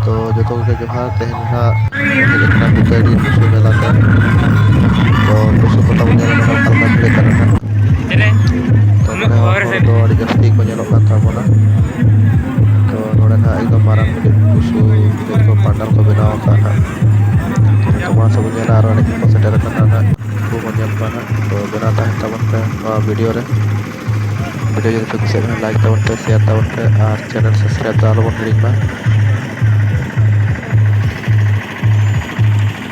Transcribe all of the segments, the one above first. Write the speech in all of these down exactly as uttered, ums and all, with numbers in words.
ᱛᱚ ᱡᱚᱛᱚ ᱠᱚᱜᱮ ᱡᱚᱦᱟᱨ᱾ ᱛᱮᱦᱮᱧ ᱦᱟᱸᱜ ᱦᱮᱡ ᱟᱠᱟᱱᱟ ᱠᱚ ᱠᱟᱹᱨᱤ ᱴᱩᱥᱩ ᱢᱮᱞᱟ ᱛᱮ᱾ ᱛᱚ ᱴᱩᱥᱩ ᱯᱟᱛᱟ ᱵᱚᱱ ᱧᱮᱞ ᱠᱟᱱᱟ ᱚᱠᱟ ᱞᱮᱠᱟ ᱵᱷᱤᱲ ᱠᱟᱱᱟ ᱦᱟᱸᱜ᱾ ᱛᱚ ᱱᱚᱰᱮ ᱦᱚᱸ ᱦᱚᱲ ᱫᱚ ᱟᱹᱰᱤ ᱡᱟᱹᱥᱛᱤ ᱠᱚ ᱧᱮᱞᱚᱜ ᱠᱟᱱ ᱛᱟᱵᱚᱱᱟ᱾ ᱛᱚ ᱱᱚᱰᱮ ᱦᱟᱸᱜ ᱮᱠᱫᱚᱢ ᱢᱟᱨᱟᱝ ᱢᱤᱫᱴᱮᱡ ᱴᱩᱥᱩ ᱪᱮᱫ ᱠᱚ ᱯᱟᱱᱰᱟᱞ ᱠᱚ ᱵᱮᱱᱟᱣ ᱟᱠᱟᱫ ᱦᱟᱸᱜ᱾ ᱛᱚ ᱢᱟ ᱥᱮ ᱵᱚᱱ ᱧᱮᱞᱟ ᱟᱨᱚ ᱮᱱᱮᱡ ᱠᱚᱠᱚ ᱥᱮᱴᱮᱨ ᱟᱠᱟᱱᱟ ᱦᱟᱸᱜ᱾ ᱩᱱᱠᱩ ᱵᱚᱱ ᱧᱮᱞ ᱠᱚᱣᱟ ᱦᱟᱸᱜ᱾ ᱛᱚ ᱵᱮᱱᱟᱣ ᱛᱟᱦᱮᱱ ᱛᱟᱵᱚᱱ ᱯᱮ ᱱᱚᱣᱟ ᱵᱷᱤᱰᱤᱭᱳ ᱨᱮ᱾ ᱵᱷᱤᱰᱤᱭᱳ ᱡᱩᱫᱤ ᱯᱮ ᱠᱩᱥᱤᱭᱟᱜ ᱠᱷᱟᱱ ᱞᱟᱭᱤᱠ ᱛᱟᱵᱚᱱ ᱯᱮ, ᱥᱮᱭᱟᱨ ᱛᱟᱵᱚᱱ ᱯᱮ ᱟᱨ ᱪᱮᱱᱮᱞ ᱥᱟᱵᱥᱠᱨᱟᱭᱤᱵ ᱫᱚ ᱟᱞᱚᱵᱚᱱ ᱦᱤᱲᱤᱧ ᱢᱟ᱾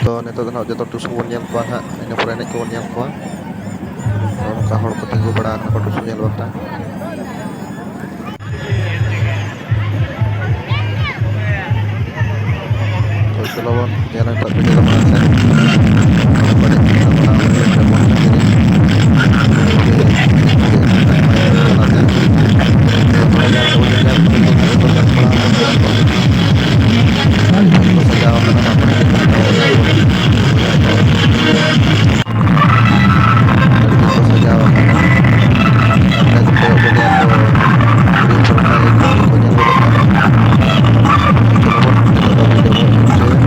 ᱛᱚ ᱱᱤᱛᱚᱜ ᱫᱚ ᱱᱟᱦᱟᱜ ᱡᱚᱛᱚ ᱴᱩᱥᱩ ᱵᱚᱱ ᱧᱮᱞ ᱠᱚᱣᱟ ᱱᱟᱦᱟᱜ, ᱤᱱᱟᱹ ᱯᱚᱨᱮ ᱮᱱᱮᱡ ᱠᱚᱵᱚᱱ ᱧᱮᱞ ᱠᱚᱣᱟ᱾ ᱱᱚᱜᱼᱚ ᱱᱚᱝᱠᱟ ᱦᱚᱲ ᱠᱚ ᱛᱤᱸᱜᱩ ᱵᱟᱲᱟ ᱟᱠᱟᱱᱟ ᱠᱚ ᱴᱩᱥᱩ ᱧᱮᱞ ᱵᱟᱠᱷᱨᱟ᱾ ᱛᱚ ᱪᱚᱞᱚ ᱵᱚᱱ ᱧᱮᱞᱟ ᱱᱤᱛᱚᱜ ᱵᱷᱤᱰᱤᱭᱳ ᱫᱚ ᱢᱟᱲᱟᱝ ᱥᱮᱫ᱾ ᱱᱚᱰᱮ ᱠᱚ ᱮᱱᱮᱡ ᱠᱟᱱᱟ, ᱵᱟᱲᱟ ᱟᱠᱟᱱᱟ, ᱱᱚᱰᱮ ᱵᱚᱱ ᱮᱱᱮᱡ᱾ ᱱᱚᱰᱮ ᱜᱮ ᱮᱱᱮᱡ ᱠᱚ ᱮᱱᱮᱡ ᱠᱟᱱᱟ, ᱛᱟᱞᱟᱛᱮ᱾ ᱛᱚ ᱱᱚᱰᱮ ᱧᱮᱞ ᱛᱟᱵᱚᱱ ᱧᱮᱞ ᱠᱚ ᱧᱮᱞ ᱠᱚ ᱧᱮᱞ ᱠᱚ᱾ ᱟᱹᱰᱤ ᱢᱚᱡᱽ ᱠᱚ ᱥᱟᱡᱟᱣ ᱟᱠᱟᱱᱟ, ᱢᱟᱜ ᱢᱚᱬᱮ ᱠᱚ ᱥᱟᱡᱟᱣ ᱟᱠᱟᱱᱟ᱾ ᱟᱹᱰᱤ ᱢᱚᱡᱽ ᱠᱚ ᱥᱟᱡᱟᱣ ᱟᱠᱟᱱᱟ᱾ ᱟᱯᱮ ᱠᱚ ᱠᱚᱭᱚᱜ ᱠᱮᱫᱮᱭᱟ ᱠᱚ, ᱟᱹᱰᱤ ᱥᱚᱨᱦᱟᱭ ᱠᱚ ᱧᱮᱞ ᱜᱚᱫᱚᱜ ᱠᱟᱱᱟ᱾ ᱪᱚᱞᱚ ᱵᱚᱱ, ᱱᱤᱛᱚᱜ ᱫᱚ ᱵᱷᱤᱰᱤᱭᱳ ᱵᱚᱱ ᱮᱱᱡᱚᱭᱟ᱾